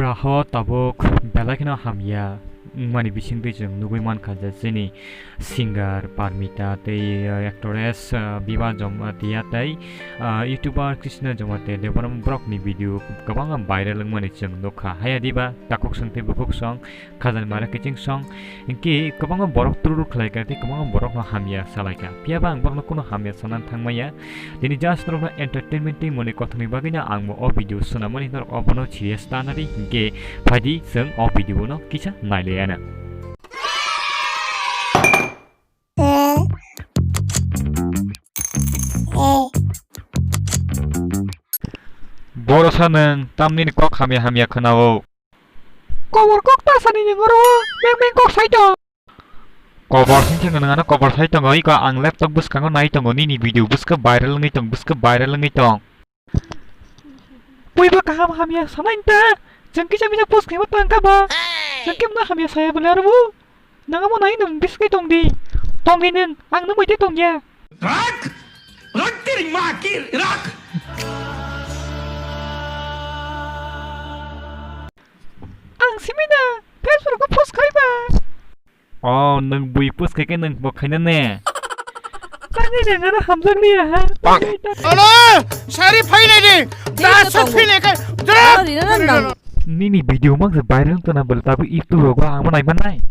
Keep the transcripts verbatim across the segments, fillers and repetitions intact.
Raho tabuk belai kheno hamya wngmani bisingtwi chwng nugwi mankha je chini singer Parmita tei, uh, actress, uh, Biba Jamatia tei, uh, YouTuber Krishna Jamatia de borok, borokni video kwbangma viral wngmani chwng nukha. Haya diba takhuk song tei bukhuk song, khajani mara kiching song, hinkhe kwbangma borok truru khlaikha tei kwbangma borokno hamya salaikha. Phiyaba ang borokno kunu hamya sanani thangmaya. Tini just norokno entertainment tei moni kothokni bagwino ang bo o video swnamani norok obono serious ta nadi, hinkhe phaidi chwng o video no kisa nailaiana. Borosa nwng tamni kok hamya hamya khwnao. Kobor kok ta sani ni ngoro, beng beng kok sai tong. Kobor sing sing nang ano kobor sai tongo, iko ang laptop bwskango nai tongo, nini video bwskhe viral wngwi tong, bwskhe viral wngwi tong. Puiba kaham hamya sanai ta, chwng kisa kisa post khaima tangkha ba, chwng kemno hamya saya bwle arbo, nang amo nai nung biskai tong di, tong di nung, ang nung bai tei tong ya. Rak! Rak tiri ma ki rak! Ang simina, Facebook o post khaiba. Oh, nung bui post khaikhe nung bo khaina ne? Tangwi nang ano hamjak liya ha. Ano, sari phailai di. Da sa phailai kha. Jara. Nini video mang se viral to na bel tabu itu rogo ang manai manai.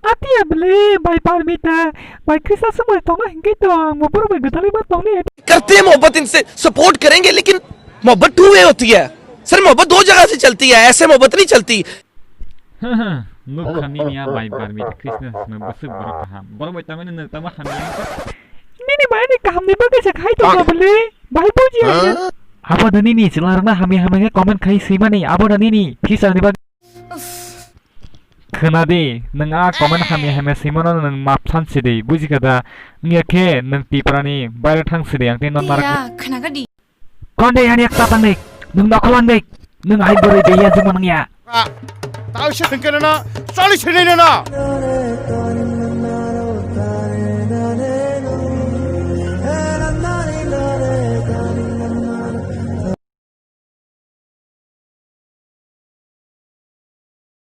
Ati ya bele, bai Parmita, bai Krishna sumai tongna hingke to, ang mo pura bai gudali ma tongni. करते हैं मोहब्बत, इनसे सपोर्ट करेंगे, लेकिन मोहब्बत two way होती है सर, मोहब्बत दो जगह से चलती है, ऐसे मोहब्बत नहीं चलती। Nukha nini a bai Parmita Krishna sumai bwswk borok kaham. Borok bai tangmani nwng tamo hamya wngkha. Nini bai ni kaham ni bagwi se khai tong bele, bai buji ya. Abo da nini chwla rokna hamya hamya khe comment khai swimani, abo da nini future ni bagwi. Khwna di, nwng a comment hamya hamya swimano nwng map san sidi, bujikha da? Wngya khe nwng Tiprani baire thang sidi, ang tei no narak. Iya, khwna kha di. Konde yani ek tatang dik, nwng nokholang dik, nwng hai bwrwi de ya juma nwng ya. Tao se thengke na, chali sini na.